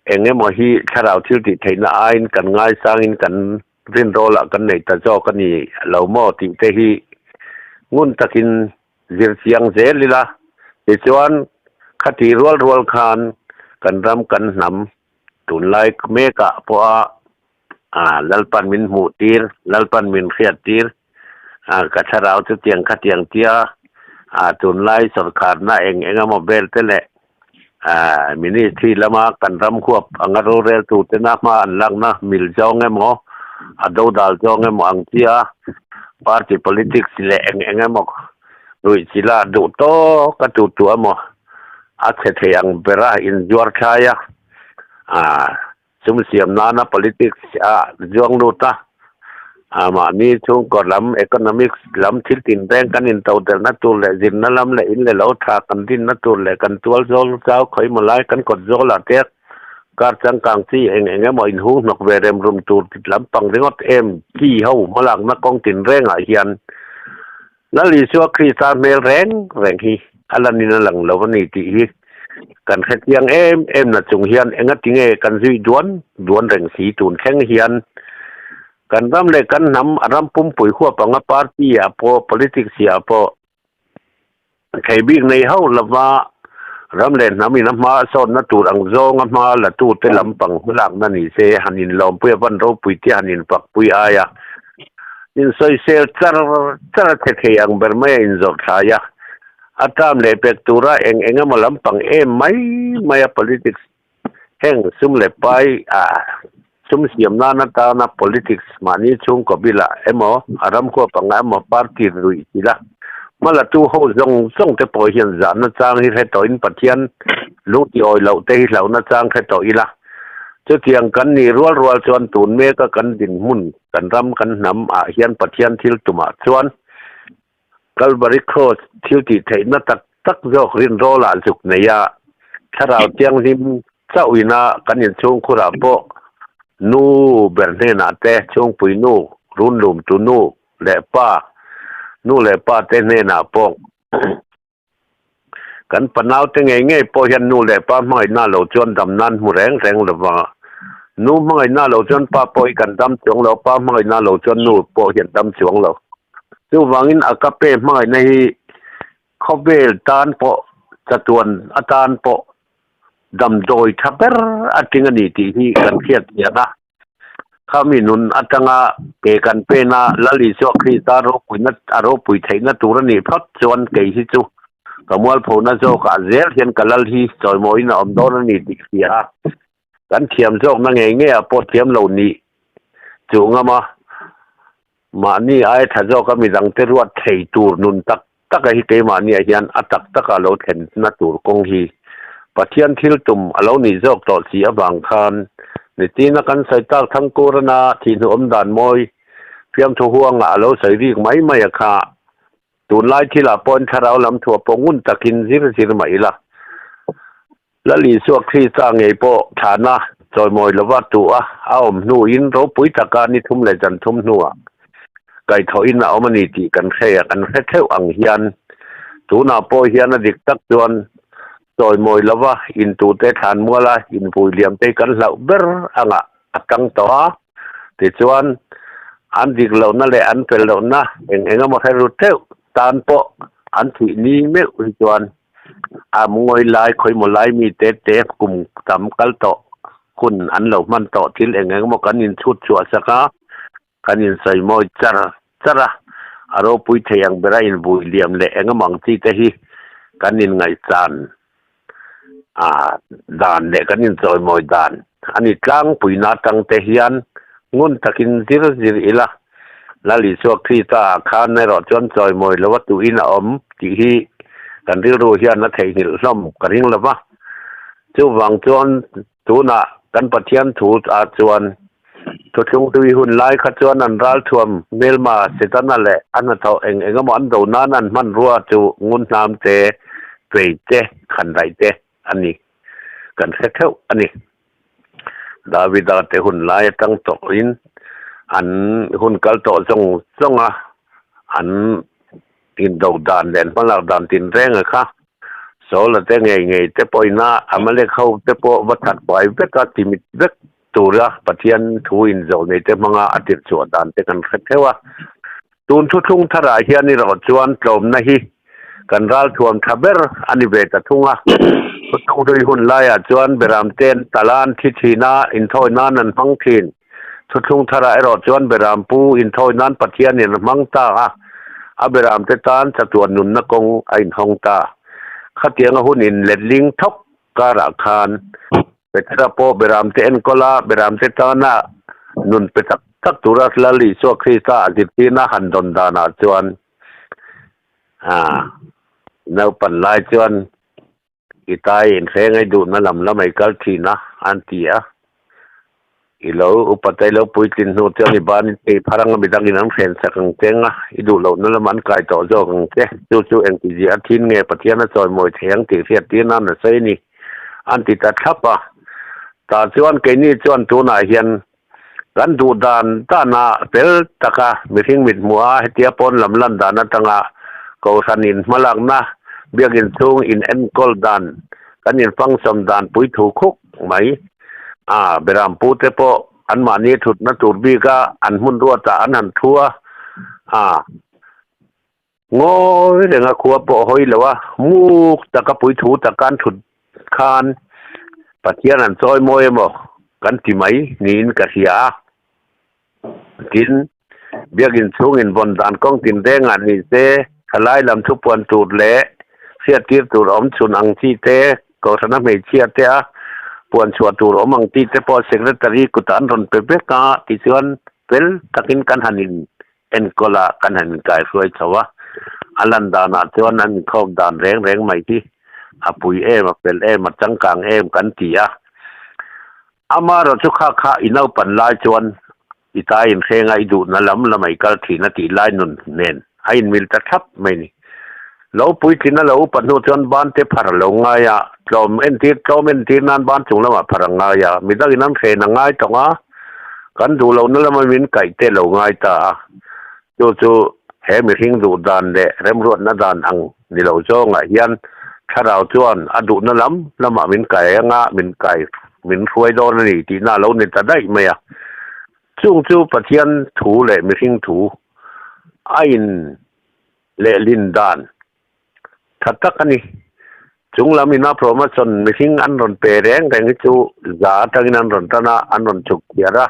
eng emaw hi thlarau thil tih theihna aiin kan ngaisangin kan rinrawlah kan nei ta zawk a ni lo maw tih te hi ngun takin zir chiang zel ila. Tichuan, khati rual rual khan kan ram kan hnam tunlai mekah pawha Lalpan min hmuh tir, Lalpan min hriat tir, ka thlarau chu tiang kha tiang tia tunlai sawrkharna eng eng emaw vel te leh ministry lama kan ram huap anga rorel tur tena hma an lakna mil zawng emaw a dodal zawng emaw ang chia party politics leh eng eng emaw ruih chila duh tawk a tu tu emaw a chhe thei ang bera inzuar thlai a. Sum siam nana politics a zuang lut a, mahni chhungkaw lam, economics lam thil tinreng kan intodelhna tur leh zirna lam leh in leh lo tha kan dinna tur leh kan tual zawl zau khawi maw lai kan kawt zawlah te kar changkang chi eng eng emaw inhung hnawk ve rem rum tur lampang ringawt em chi ho hmalakna kawng tinrengah hian Lal Isua Krista hmel reng reng hi a lanin a lang lo a ni tih hi kan hrechiang em em na chung hian engatinge kan zui duan duan reng si tun thleng hian kan ram leh kan hnam a ram pumpui huap anga party ah pawh politics ah pawh thei bik nei hauh lova ram leh hnam in a hma a sawnna tur ang zawng a hma la tu te lampang hmalakna ni se han inlawmpui a van ropui te han infakpui ai a. Insawisel char char a che thei ang ber mai a inzawrh thlai a, a term leh pek tura eng eng emaw lampang em mai mai a politics heng sum leh pai a sum siam nan atana politics mahni chhungkaw bilah emaw a ram khuap anga emaw party ruih tila hmalatu ho zawng zawng te pawh hian zahna chang hi hre tawhin Pathian lungtiawi loh te hi hlauhna chang hre tawh ila chutiang kan nih rual rual chuan tun meka kan dinhmun Kan ram kan hnam ah hian Pathian thil tumah chuan Calvary Cross thil tih theihna tak tak zawk rinrawl ah zuk nei a, Thlarau Thianghlim chauh ina kan inchhungkhur ah pawh nu ber hnenah te chhungpui nu, runlum tu nu leh pa, nu leh pa te hnenah pawh Kan panaute ngei ngei pawh hian nu leh pa hmangaihna lo chuan dam nan hmu reng reng lo va. Nu hmangaihna lo chuan pa pawh hi kan dam chuang lo, pa hmangaihna lo chuan nu pawh hi an dam chuang lo. Chuvangin a ka pe hmangaihna hi khawvel tan pawh, chatuan atan pawh damdawi tha ber a ting a ni tih hi kan hriat chian a. Khami nun atanga ke kan pena Lal Isua Krista ropuina a ropui theihna tur a nih phawt chuan kei hi chu ka mualphona zawkah zel hian ka lal hi chawimawiin a awm dawn a ni tih hria a, kan thiam zawkna ngei ngeiah pawh thiam lo nih Chu ngama mahni ai tha zawka midangte ruat thei tur nun tak taka hi keimahniah hian a tak taka lo thlenna tur kawng hi Pathian thil tum a lo nih zawk tawh si avang khan nitina kan sawi tak Thangkurana thihnuawm dan mawi fiamthu huangah a lo sawi rik mai mai a kha. Tunlai thilah pawhin thlarau lam thuah pawh ngun takin zir zir mah ila. Lal Isua Krista ngei pawh thlahna chawimawi lova tuh a a awm hnuin ropui taka ni thum leh zan thum hnuah kaihthawhin a awm a ni tih kan hre a, kan hre theuh ang hian tunah pawh hian a dik tak chuan chawimawi lova intute thlanmuala invui liamte hi kan hlauh ber angah a tang tawh a, tichuan an dik lohna leh an fel lohna eng eng emaw hre ru theuh tan pawh an thih ni meuh hi chuan A ngawi lai khawimaw lai mi te te kum tam kal tawh hun an lo hman tawh thil eng eng emaw kan inchhut chhuah sak a, kan insawi mawi char char a, a ropui thei ang bera invui liam leh eng emaw ang chi te hi kan inngaihchan a dan leh kan inchawi mawi dan a ni tlangpuina atang te hian ngun takin zir zir ila Lal Isua Krista ah khan erawh chuan chawimawi lo a tuhin a awm tih hi kan rilru hian a theihnghilh hlawm ka ring lo va. Chuvang chuan tunah kan Pathian thu ah chuan thuthlung hlui hun lai kha chuan an ralthuam hmelma Setana leh a hnathawh eng eng emaw an do nan an hmanrua chu ngun hnam te, fei te, khandaih te a ni. Kan hre theuh a ni. Davida te hun lai atang tawhin an hun kal tawh zawng zawng a, an indo dan leh an hmalak dan tinreng a kha. Saula te ngei ngei te pawhin a Amalek ho te pawh va that fai vek a, timit vek tura Pathian thu inzawh nei te hmanga a tirhchhuah dan te kan hre theuh a. Tun thuthlung tharah hian erawh chuan tlawmna hi kan ralthuam tha ber a ni ve ta thung a. Thuthlung hlui hun laiah chuan Beramte'n tala an thi thin a, inthawi nan an hmang thin. Thuthlung tharah erawh chuan Berampu inthawi nan Pathianin a hmang ta a, a Beramte tan chatuan nunna kawng a inhawng ta. Khatianga hun inletling thawk karah khan Petera pawh Beramte enkawl a, Beramte tana nun pe tak tak tura Lal Isua Krista a zirtirna han dawn danah chuan naupan lai chuan i tai inhreng ei duhna lam lam ei kal thin a, an ti a. I lo upa te lo puitlin hnu chuan i ban i tei phar anga midangin an hren sak ang che anga i duh lohna lam an kai tawh zawk ang che. Chu chu engtizia a thin nge Pathian a chawimawi thei ang tih hriat tir nan a sawi a ni. An ti ta thlap a. Tah chuan keini chuan tunah hian kan duh dan dana fel taka mihring mit hmuh a hetia pawn lam lan dan atanga kohhran in hmalakna biakin chhung in enkawl dan kan in function dan pui thu khuk mai a berampu te pawh anmahni thutna tur bika an hmun ruatah an han thu a a Ngawi renga khua pawh hawi lo a, muk taka puithu taka an thut khan Pathian an chawi mawi emaw kan ti mai niin ka hria a. Tin, biakin chhungin vawn dan kawng tinrengah ni se, thalai lam thupuan tur leh hriattir tur awm chhun ang chi te, Kohhrana hmeichhia te a puan chhuah tur awm ang tih te pawh Secretary kutah an rawn pe vek a, tichuan fel takin kan han in enkawl a, kan han inkaihruai chho a, a lan danah chuan an inkhawm dan reng reng mai hi a pui em, a fel em, a changkang em kan ti a. Amaherawh chu kha kha i naupan lai chuan i ta inhrenga i duhna lam lamah i kal thin a tih lai nun nen a inmil ta thlap mai ni. Lo puitlin a lo upat hnu chuan ban te phar a lo ngai a, tlawm entir tlawm entir nan ban chung lamah phar a ngai a, midangin an hren a ngai tawng a, kan duh lohna lama min kaih te lo ngai ta a, chu chu he mihring duh dan leh remruatna dan ang ni lo zawngah hian thlarau chuan a duhna lam lamah min kai anga min kai min hruai dawn a ni tihna a lo ni ta daih mai a. Chung chu Pathian thu leh mihring thu a in lehlin dan tha tak a ni. Chung lam ina promotion mihring an rawn pe reng reng hi chu za atangin an rawn tan a, an rawn chhuk thiar a,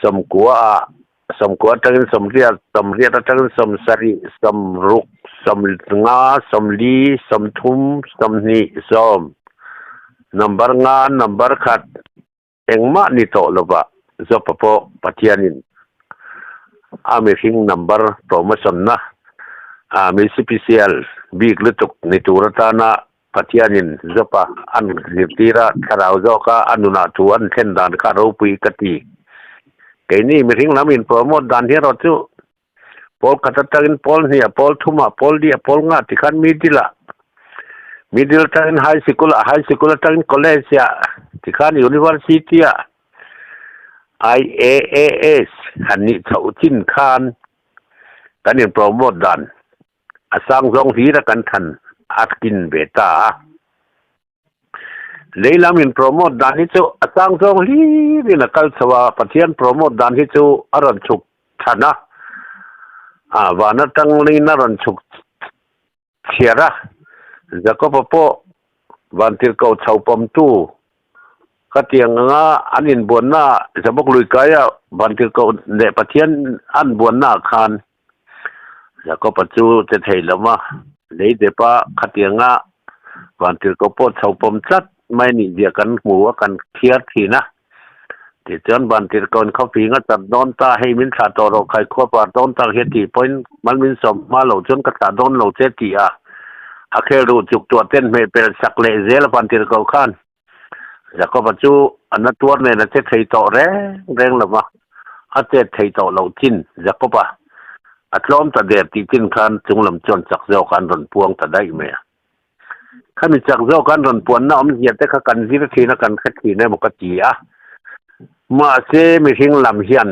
sawmkua ah sawmkua atangin sawmriat, sawmriat atangin sawmsarih, sawmruk, sawmnga, sawmli, sawmthum, sawmhnih, sawm, number nga, number khat, Engmah ni tawh lova. Job-a pawh Pathianin a mihring number promotion-na a mi sipisial bik lutuk ni tur atana Pathianin Job-a an zirtir a, thlarau zawka a nunah thu an thlen dan kha ropui ka ti. Keini mihring lam in promote dan hi erawh chu pawl khat atangin pawl hniah, pawl thumah, pawl diah, pawl ngah tikhan middle-ah, middle atangin high sikul-ah, high sikul atangin college-ah tikhan university-ah IAAS han nih chhoh chin khan kan in promote dan a sang zawng hlir a kan than a kin ve ta a. Lei lam in promote dan hi chu a sang zawng hlir in a kal chho a, Pathian promote dan hi chu a rawn chhuk than a, ah van atang in a rawn chhuk chhiar a, Jakob-a pawh vantirhkoh chho pawmtu ka tiang anga an inbuanna Jabok lui kaia vantirhkoh leh Pathian an buanna ah khan Jakob-a chu che thei lo va, lei depa khatianga vantirhkoh pawh chho pawm tlat mai nih zia kan hmu a, kan thiar thin a. Tichuan vantirhkohin khawping a chat dawn ta, hei min thlah tawh rawh, khaikhua par dawn tak hi a tih pawhin mal min sawm hma loh chuan ka thlah dawn lo che tih a, a khel ruh chuk tuah ten hmeh pel sak leh zel a vantirhkoh khan. Jakob-a chu a na tuar nen a che thei tawh reng reng lo va, a chet thei tawh loh chin Jakob-a a tlawm ta der tih chin khan chung lam chuan chak zawk an rawn puang ta daih mai a. Khami chak zawk an rawn puanna awmzia te kha kan zir thin a, kan hre thin emaw ka ti a. Mahse mihring lam hian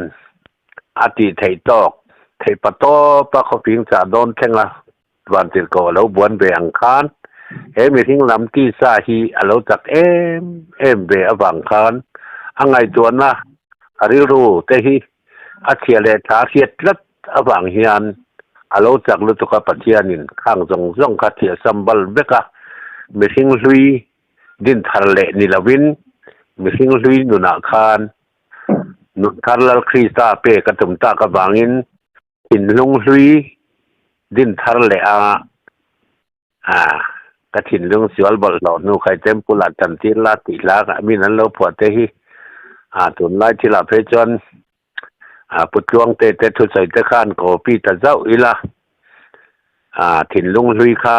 a tih theih tawk, theih pa tawpa khawping chah dawn thleng a Vantirhkoh a lo buan ve ang khan he mihring lam tisa hi a lo chak em em ve avang khan a ngaihtuahna a rilru te hi a chhia leh tha hriat tlat avang hian a lo chak lutuk a Pathianin khang zawng zawng kha thiahsam bal vek a mihring hlui din thar leh ni lovin mihring hlui nunah khan nun thar Lal Krista pek a tum tak avangin Thinlung hlui din thar leh a, ah, ka thinlung sual bawlhhlawh hnu khai temple ah chantir la tih hla kha min an lo phuah te hi, ah, tunlai thilah phei chuan, ah, Putluang te te thusawi te khan copy ta zauh ila, ah, thinlung hlui kha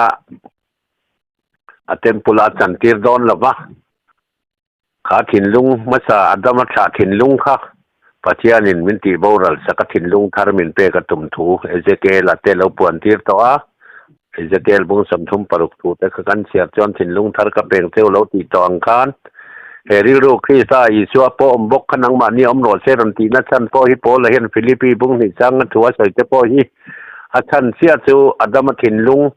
a temple ah chantir dawn lo va. Kha thinlung hmasa Adama thlah thinlung kha Pathianin min tih boral sak a thinlung thar min pek a tum thu Ezekiel-a te lo puan tir tawh a. Ezekiel bung 36 thu te kha kan chhiar chuan thinlung thar ka peng cheu lo tih tawh ang khan he rilru Krista Isua pawh awm bawk kha nangmahni awm rawh se rawn tihna chhan pawh hi Paula hian Philippi bung hnih changa thu a sawi te pawh hi a chhan chiah chu Adama thinlung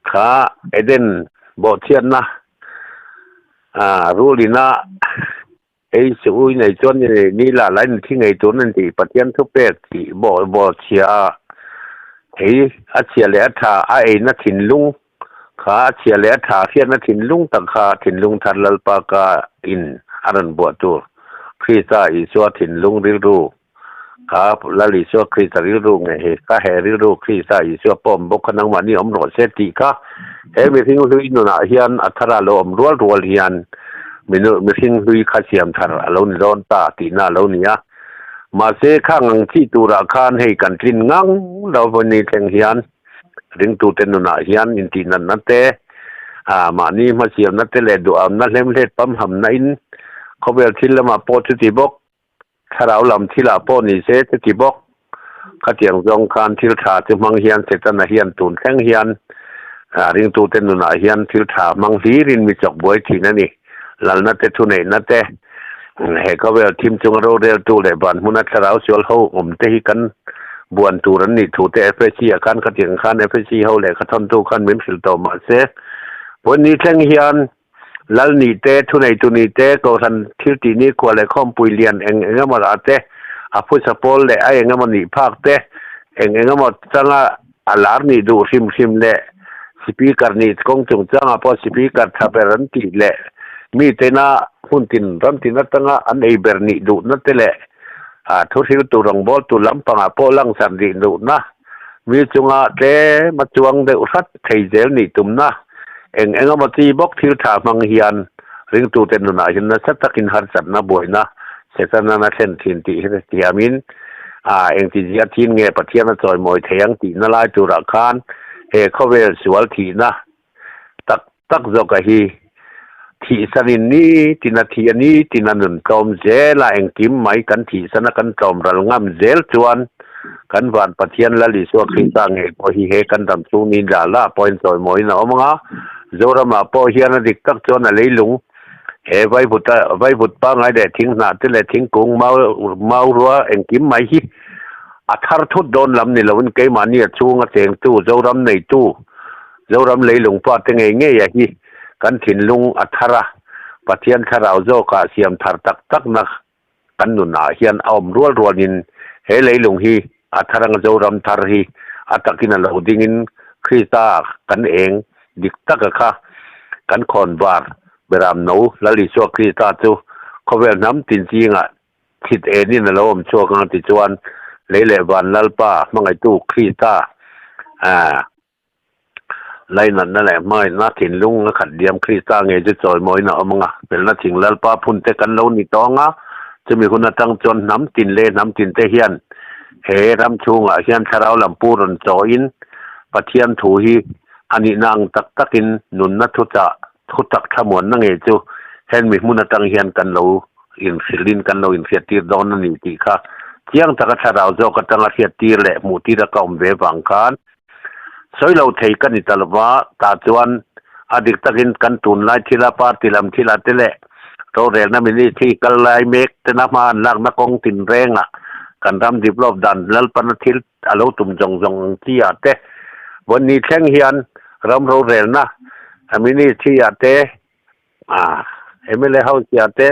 kha Eden bawhchhiatna A rulina ei chu ui nei chuan ni lah lah in thi ngei tur an tih Pathian thu pek tih bawh bawh chhia a thei a chhia leh a tha a eina thinlung kha a chhia leh a tha hriatna thinlung tak kha thinlung thar Lalpa ka in a rawn buah tur Krista Isua thinlung rilru Kha Lal Isua Krista rilru nge hi? Ka he rilru Krista Isua pawh awm bawk kha nangmahni awm rawh se tih kha he mihring hlui nunah hian a thara lo awm rual rual hian mihring hlui kha siam thar a lo ni dawn ta tihna a lo ni a. Mahse kha ngang chi turah khan hei kan tlin ngang lo vawni thleng hian ringtute nunah hian intihnatna te, mahni hmasiamna te leh duhamna hlemhlet pamhamna in khawvel thil lamah pawh chuti bawk Thlarau lam thilah pawh ni se chu ti bawk. Khatiang zawng khan thil tha chu hmang hian Setana hian tun thleng hian ringtute nunah hian thil tha hmang hlirin mi chawk buai thin a ni. Lalna te thuneihna te, he khawvel thim chunga roreltu leh van hmuna thlarau sual ho awm te hi kan buan tur an nih thu te FAC ah khan khatiang khan FAC ho lehkha thawntu khan min hrilh tawh mahse vawiin ni thleng hian Lal nih te, thuneitu nih te, Kohhran thil tih ni khua leh khawmpui lian eng eng emaw rah te, a phusa pawl leh a eng emaw nih phak te, eng eng emaw changa a lar nih duh hrim hrim leh Speaker nih kawng chungchangah pawh Speaker tha ber an tih leh mi tena hmun tin ram tin atanga an ei ber nih duhna te leh a thuhriltu rawngbawltu lampangah pawh langsar nih duhna Mi chunga tlem a chuang deuh hrat thei zel nih tumna eng eng emaw chi bawk thil tha hmang hian ringtute nunah hian nasa takin harsatna buaina Setanan a thlen thin tih hrethiamin a engtizia thin nge Pathian a chawimawi thei ang tihna lai turah khan he khawvel sual thihna tak tak zawka hi thihsanin ni tina thih a ni tina nun tlawm zel a, engkim mai kan thihsan a kan tlawm ral ngam zel chuan kan van Pathian Lal Isua Krista ngei pawh hi he kan dam chhung ni la la pawhin chawimawiin a awm ang a, Zoramah pawh hian a dik tak chuan a leilung he vaivut a vaivut pangngai leh thing hnah te leh thingkung mau mau rua engkim mai hi a thar thut dawn lam ni loin keimahni a chhunga chengtu Zoram neitu Zoram leilung pa te ngei ngei a hi kan thinlung a thar a, Pathian thlarau zawkah siam thar tak takna kan nunah hian a awm rual rualin he leilung hi a thar anga Zoram thar hi a takin a lo dingin Krista kan eng dik taka kha kan khawn var Beram no Lal Isua Krista chu khawvel hnam tin chingah thit enin a lo awm chhuak ang tichuan lei leh van Lalpa hmangaihtu Krista ah Lainatna leh hmangaihna thinlung a khat diam Krista ngei chu chawimawiin a awm ang a, felna thing Lalpa phunte kan lo ni tawng a, chumi hun atang chuan hnam tin leh hnam tinte hian he ram chhungah hian thlarau lam pu rawn chawiin Pathian thu hi a nihna ang tak takin nunna thuchah thutak thlamuanna ngei chu hen mi hmun atang hian kan lo inhrilhin kan lo inhriattir dawn a ni tih kha chiang taka thlarau zawk atanga hriattir leh hmuhtir a ka awm ve vang khan Sawi lo thei ka ni ta lova, tah chuan a dik takin kan tunlai thila party lam thila te leh rorelna ministry kal lai mek tena hma an lakna kawng tinrengah kan ram develop dan Lalpana thil a lo tum zawng zawng ang chi ah te vawnni thleng hian ram rorelna ministry ah te Mla house ah te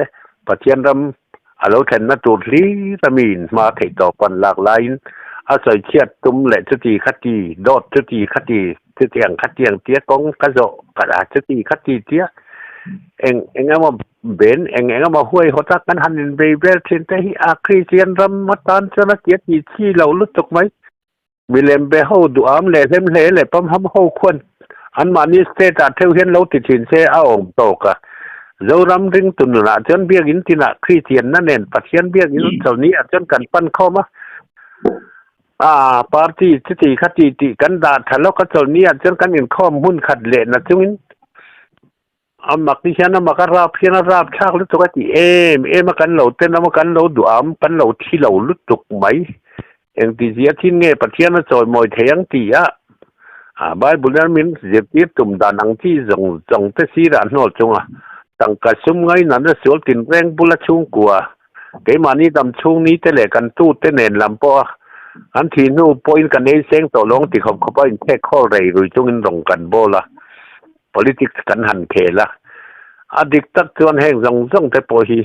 Pathian ram a lo thlenna tur hlir a mi in hma theih tawp an lak laiin a sawi chhiat tum leh chuti khati dawt chuti khati chutiang khatiang tia kawng ka zawh ka a chuti khati tia eng eng emaw ben eng eng emaw huai hawt a kan han inbei vel thin te hi a Kristian ram atan chuan a tia tih chi loh lutuk mai. Milem be ho duham leh hlem hle leh pamham ho khuan anmahni state ah theuh hian lo ti thin se a awm tawk a. Zoram ringtu nunah chuan biakinn tinah Kristianna nen Pathian biakinn chawlhni ah chuan kan pan khawm a. Aa party chuti khati tih kan dah tha lawk a chawlhni ah chuan kan inkhawm hmun khat leh na chungin A mak hi hian a mak a rap hian a rap thlak lutuk a ti em em a kan lo tenawm a kan lo duham kan lo thi lo lutuk mai engti zia thin nge Pathian a chawimawi thei ang tih a a Bible hian min zirtir tum dan ang chi zawng zawng te sirah hnawl chunga tangka sum ngainatna sual tinreng bula chhungkua keimahni dam chhung ni te leh kan tu te nen lam pawh a an thih hnu pawhin kan ei seng tawh lawng ti khawp khawp a inthek khawl rei rui chungin rawng kan bawl a. Politics kan han khel a, a dik tak chuan heng zawng zawng te pawh hi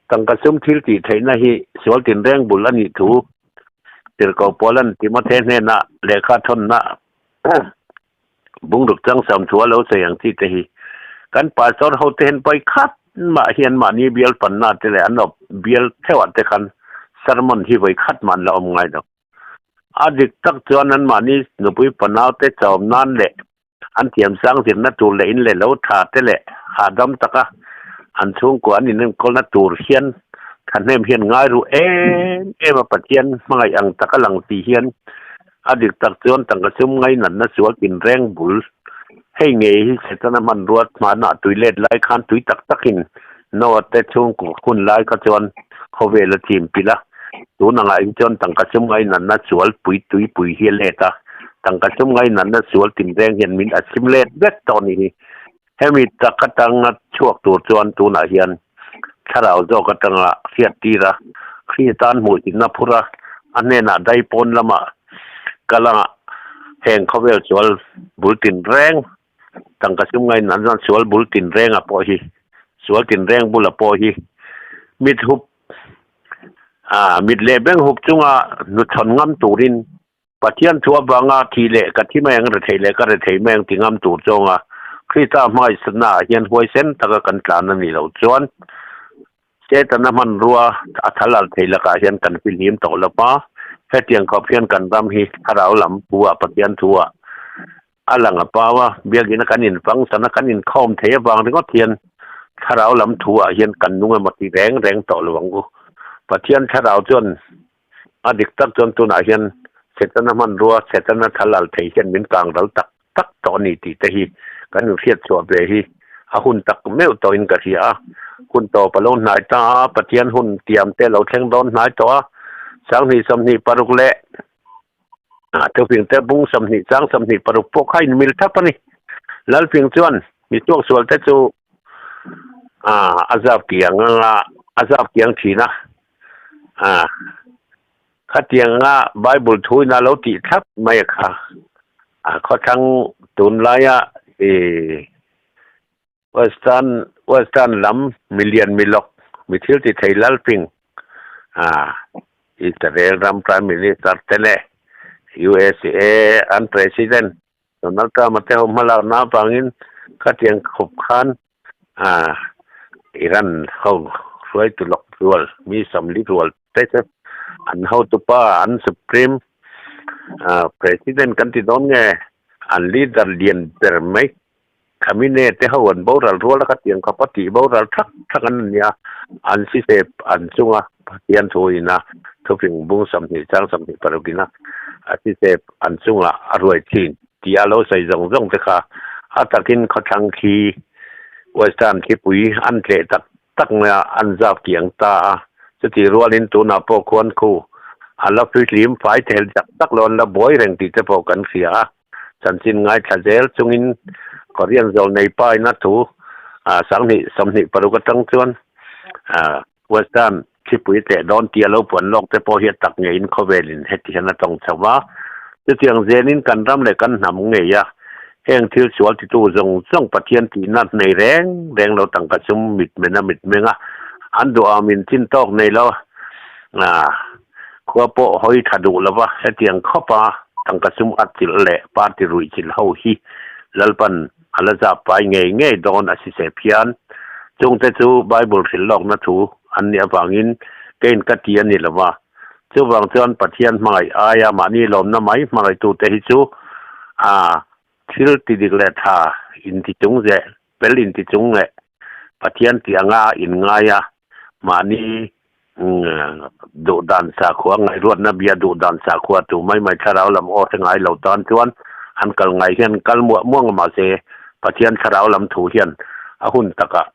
tangka sum thil tih theihna hi sual tinreng bul a nih thu Tirhkoh Paulan Timothe hnenah lehkha thawnna bungruk changsam thu a lo sawi ang chi te hi kan pastor ho te hian pawi khat mah hian mahni bial panna te leh an awp bial theuhah te khan sermon hi vawi khat mah an la awm ngai lo. A dik tak chuan anmahni nupui panaute chawm nan leh An thiamsang zirna tur leh in leh lo tha te leh hahdam taka an chhungkua an inenkawlna tur hian thahnem hian ngai ruh em em a, Pathian hmangaih ang taka lang si hian a dik tak chuan tangka sum ngainatna sual tinreng bul hei ngei hi Setana hmanrua hmanah tui let lai khan tui tak takin Noah te chhungkua hun lai kha chuan khawvel a chim pilh a, tun angah hi chuan tangka sum ngainatna sual pui tuipui hi a let a. Tangka sum ngainatna sual tinreng hian min a chim let vek tawh a ni hi. Hemi tak atanga chhuak tur chuan tunah hian thlarau zawk atanga hriat tir a, Kristian hmuhhlimna phur a, a hnenah dai pawn lamah kal a, heng khawvel sual bul tinreng, tangka sum ngainatna sual bul tinrenga pawh hi, sual tinreng bula pawh hi mit hup, mit leh beng hup chunga hnuchhawn ngam turin Pathian thu avanga thi leh ka thi mai ang, rethei leh ka rethei mai ang ti ngam tur chawnga Krista hmangaihsatna ah hian huaisen taka kan tlan a nih loh chuan Setana hmanrua a thal al thei lakah hian kan fihlim tawh lo va, hetiang khawp hian kan ram hi thlarau lam thu ah Pathian thu ah a lang a pau a, biakina kan infang sana kan inkhawm thei avang ringawt hian. Thlarau lam thu ah hian kan nung emaw ti reng reng tawh lo ang u. Pathian thlarau chuan a dik tak chuan tunah hian Setana hmanrua, Setana thal al thei hian min kang ral tak tak tawh a ni tih te hi kan inhriat chhuah ve hi a hun tak meuh tawhin ka hria a. Hun tawp a lo hnai ta a, Pathian hun tiam te a lo thleng dawn hnai tawh a, 2026 leh Thufing te bung 20 chang 26 pawh kha inmil thap a ni. Lalfing chuan mi tuaksual te chu a zap kiang anga a zap kiang thin a, khatiang anga Bible thu in a lo tih thlap mai a kha. Khawthlang tunlaia Western Western lam milian milawk mi thil ti thei lalping a Israel ram Prime Minister te leh USA an President Donald Trump a te ho hmalakna avangin khatiang khawp khan a Iran ho hruaitu lawk rual mi 40 rual te chu an hotupa an Supreme President kan ti dawn nge an leader lian ber mai Khamine te ho an boral rual a khatiang khawp a tih boral thak thak an nia, an sisep an chunga Pathian thu ina thufing bung 20 chang 26 ina a sisep an chunga a ruai thin tih a lo sawi zawng zawng te kha a takin khawthlang khi Western khipui an tleh tak tak mai a, an zap kiang ta a, chutih rualin tunah pawh khuan khu a la fihlim fai thel tak tak lo an la buai reng tih te pawh kan hria a. Chanchin ngaithla zel chungin Korean zawlnei pa ina thu 2026 atang chuan Western thlipui teh dawn tia lo puan lawk te pawh hi a tak ngeiin khawvelin heti hian a tawng chho va. Chutiang zelin kan ram leh kan hnam ngei a, heng thil sual titu zawng zawng Pathian tihna nei reng reng lo tangka sum mitmena mitmenga an duhawmin chin tawk nei lo Khua pawh hawi tha duh lova hetiang khawpa tangka sum at chilh leh party ruih chilh ho hi Lalpan a la zap pai ngei ngei dawn a si se phian. Chungte chu Bible hrilh lawkna thu an nih avangin kein ka ti a ni lova. Chuvang chuan Pathian hmangaih aia mahni lawmna mai hmangaihtute hi chu a thil ti dik leh tha inti chung zeh Fel inti chung leh Pathian tih anga inngai a, mahni duh dan sakhua ngaihruatna bia duh dan sakhua tu mai mai thlarau lam aw hre ngai lo tan chuan an kal ngai hian kal muah muang a mahse Pathian thlarau lam thu hian a hun takah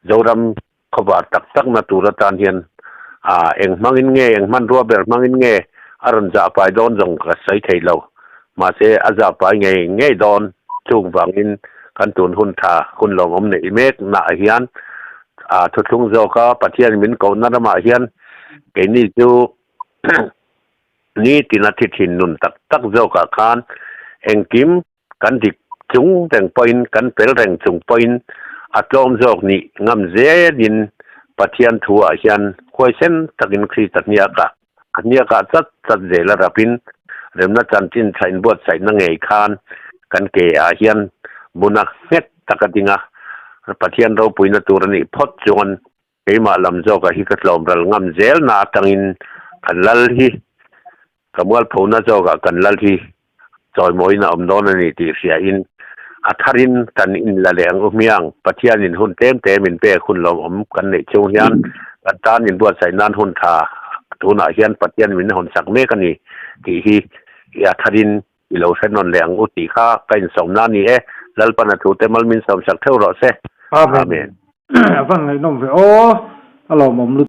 Zoram khawvar tak takna tur atan hian eng hmangin nge eng hmanrua ber hmangin nge a rawn zahpai dawn zawng ka sawi thei lo. Mahse a zahpai ngei ngei dawn chung vangin kan tun hun tha hun lawmawm neih mek naah hian thuthlung zawka Pathian min kohna ramah hian keini chu nitin a thi thin nun tak tak zawkah khan engkim Kan dik chung reng pawhin, kan pel reng chung pawhin a tlawm zawk nih ngam zelin Pathian thu-ah hian huaisen takin Krista hniakah a hniakah chat chat zel a rapin remna chanchin tha inbuatsaihna ngei khan kan ke-ah hian buna nghet tak a ding a, Pathian ropuina tur a nih phawt chuan keimah lam zawkah hi ka tlawm ral ngam zelna atangin kan lal hi Ka mualphona zawkah kan lal hi chawimawiin a awm dawn a ni tih hriain a tharin kan inla leh ang u hmiang. Pathianin hun tlem tlem in pek hun lawmawm kan neih chung hian kan tan inbuatsaih nan hun tha tunah hian Pathian min hawnsak mek a ni tih hi i a tharin i lo hre nawn leh ang u tih kha ka insawmna a ni e. Lalpan a thute mal min sawmsak theuh rawh se. Amen. A van ngaihnawm ve aw, a lawmawm lutuk.